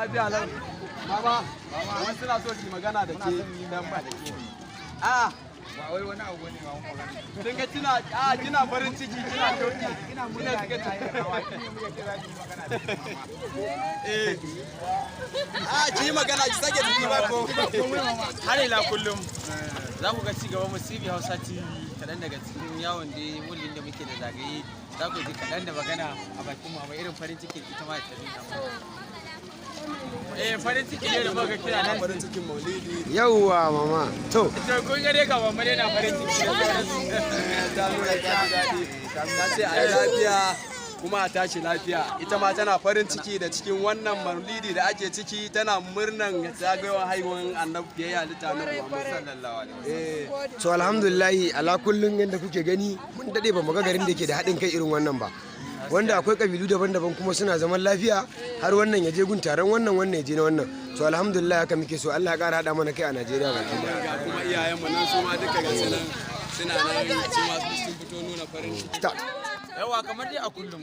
Lafiya lau. Mama, wasu suna so su yi magana da ke dan ba da ke. A Ba wai wani abu ne ba, mun magana. Kin ga kina, a kina farin ciki, kina shauki. Ina murna, Kina ina yin rawa, shine muke kira ki magana da ke, mama. Eh. A ki yi magana, ki sake jiki ba ko. Har ila kullum za ku ga ci gaban mu CV Hausa TV, kaɗan daga cikin yawon da mulin da muke da zagaye. Za ku ji kaɗan da magana a bakin mu, amma irin farin ciki ita ma ta nuna mana. Eh, farin ciki ne da muka kira nan. Farin cikin Maulidi. Yauwa mama, to. To, kun ga dai ga mamma dai na farin ciki da sauransu. Ta nuna ta ji daɗi. Ta ce a yi lafiya kuma a tashi lafiya. Ita ma tana farin ciki da cikin wannan Maulidi da ake ciki, tana murnan zagayowar haihuwar Annabi, fiye halitta, Annabi Muhammad. Sallallahu alaihi wasallam. Eh. To, alhamdulillahi ala kullum. Yadda kuke gani, mun dade ba mu ga garin da ke da haɗin kai irin wannan ba, wanda akwai kabilu daban-daban kuma suna zaman lafiya, har wannan ya je gun taron wannan, wannan ya je na wannan. To, alhamdulillah, haka muke so. Allah ya ƙara haɗa mana kai a Najeriya baki ɗaya. Ga kuma iyayenmu nan, su ma duka ga su nan, suna nan, su ma sun fito nuna farin ciki. Start. Yawa, kamar dai a kullum,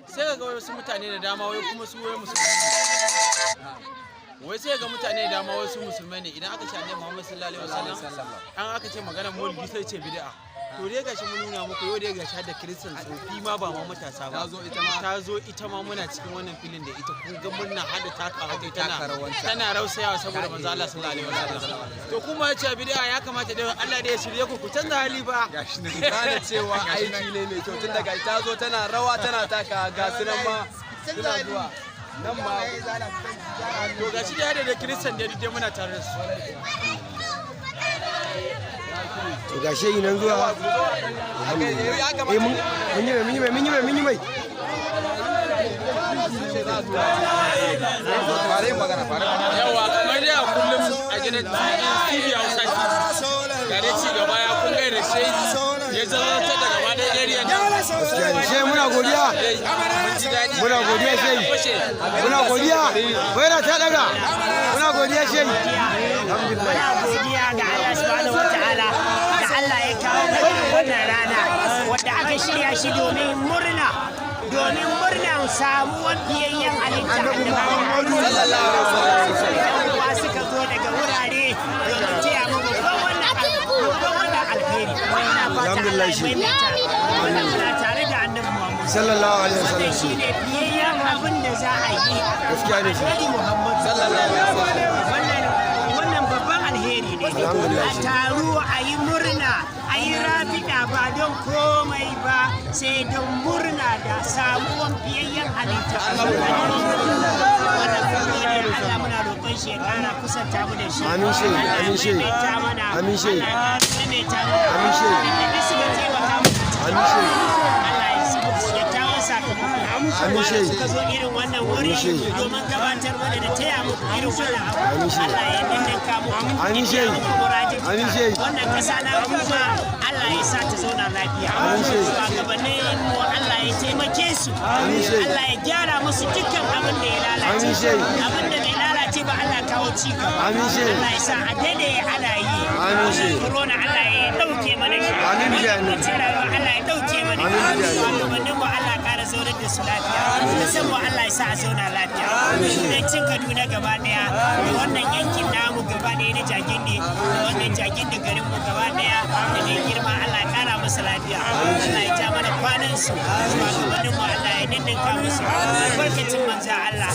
sai ga wasu mutane da dama wai kuma su wai musulmai ne. Wai sai ga mutane da dama wai su musulmai ne, idan aka ce Annabi Muhammad sallallahu alaihi wasallam, an aka ce magana maulidi, sai ce bid'a. To dai gashi mun nuna muku yau dai gashi har da Kiristan tsofi ma, ba ma matasa ba. Ta zo ita ma. Ta zo ita ma, muna cikin wannan filin da ita. Kun ga murna har da takawa tai, tana Taka rawanta. tana rausayawa saboda manzo Allah sallallahu alaihi wasallam. To kuma ya ce bid'a, ya kamata dai Allah dai ya shirye ku, ku canza hali ba. Gashi nan. Gane cewa aiki ne mai kyau, tun daga ta zo tana rawa, tana taka. Ga su nan ma suna zuwa nan ma. To, gashi dai da Kiristan dai duk dai muna tare da su. To, ga shehi nan zuwa. Ya Eh, mun yi mai, mun yi mai, mun yi mai, mun yi mai. Fara yin magana, fara magana. Yawa, kamar dai a kullum a gidan TV Hausa TV, ga dai ci gaba ya kun gaida shehi ya zama da gaba da area nan. Gaskiya ne shehi, muna godiya. Mun ji daɗi. Muna godiya shehi, muna godiya. Waira ta daga. Muna godiya shehi, alhamdulillah. Muna godiya ga Allah subhanahu wataala da Allah ya kawo mana wannan rana wadda aka shirya shi domin murna, domin murnan samuwar biyayyen halitta Annabi Muhammadu. Yan uwa suka zo daga wurare domin taya mu babban wannan alheri. Muna fata Allah Alhamdulillah. ya maimaita. Muna tare da Annabi Muhammad. Sallallahu alaihi Wannan wasallam. shine biyayyen abin da za a yi. Gaskiya ne shi. Annabi Muhammad wannan babban alheri ne. Alhamdulillah. A taru a yi murna, a yi rafiɗa, ba don komai ba sai don murna da samuwan fiyayyen halitta. Wannan kuma ne Allah muna roƙon shi ya ƙara kusanta mu da shi. Amin shehi, Allah ya amin shehi. maimaita mana. Amin shehi. Allah ya ƙara maimaita mana. Amin shehi. Waɗanda duk suka taimaka mana. Amin shehi. Allah ya su musu kyakkyawan sakamako. Amin Wanda shehi. suka zo irin wannan wuri Amin shehi. domin gabatar mana da taya muku irin wannan abu. Amin shehi. Allah ya ninninka muku. Amin shehi. Ya muku muradin. Amin shehi. Wannan ƙasa na kuma Allah ya sa ta zauna lafiya. Amin shehi. Shugabannin mu Allah ya taimake su. Amin shehi. Allah ya gyara musu dukkan abin da ya lalace. Amin shehi. Abin da bai lalace ba, Allah kawo ci gaba. Amin shehi. Allah ya sa a daidai ana yi. Amin shehi. Corona Allah ya ɗauke mana shi. Amin shehi. Wannan kuncin rayuwa Allah ya ɗauke mana Amin shi. shehi. Shugabannin mu Allah ƙara zaunar da su lafiya. Kasan mu Allah ya sa a zauna lafiya. Kudancin Kaduna gaba ɗaya da wannan yankin namu gaba ɗaya na Jagindi, da wannan Jagindi garin mu gaba ɗaya, da mai girma Allah ya ƙara masa lafiya. Allah ya ja mana kwanan su. Shugabannin mu Allah ya ninninka musu. Albarkacin manzo Allah.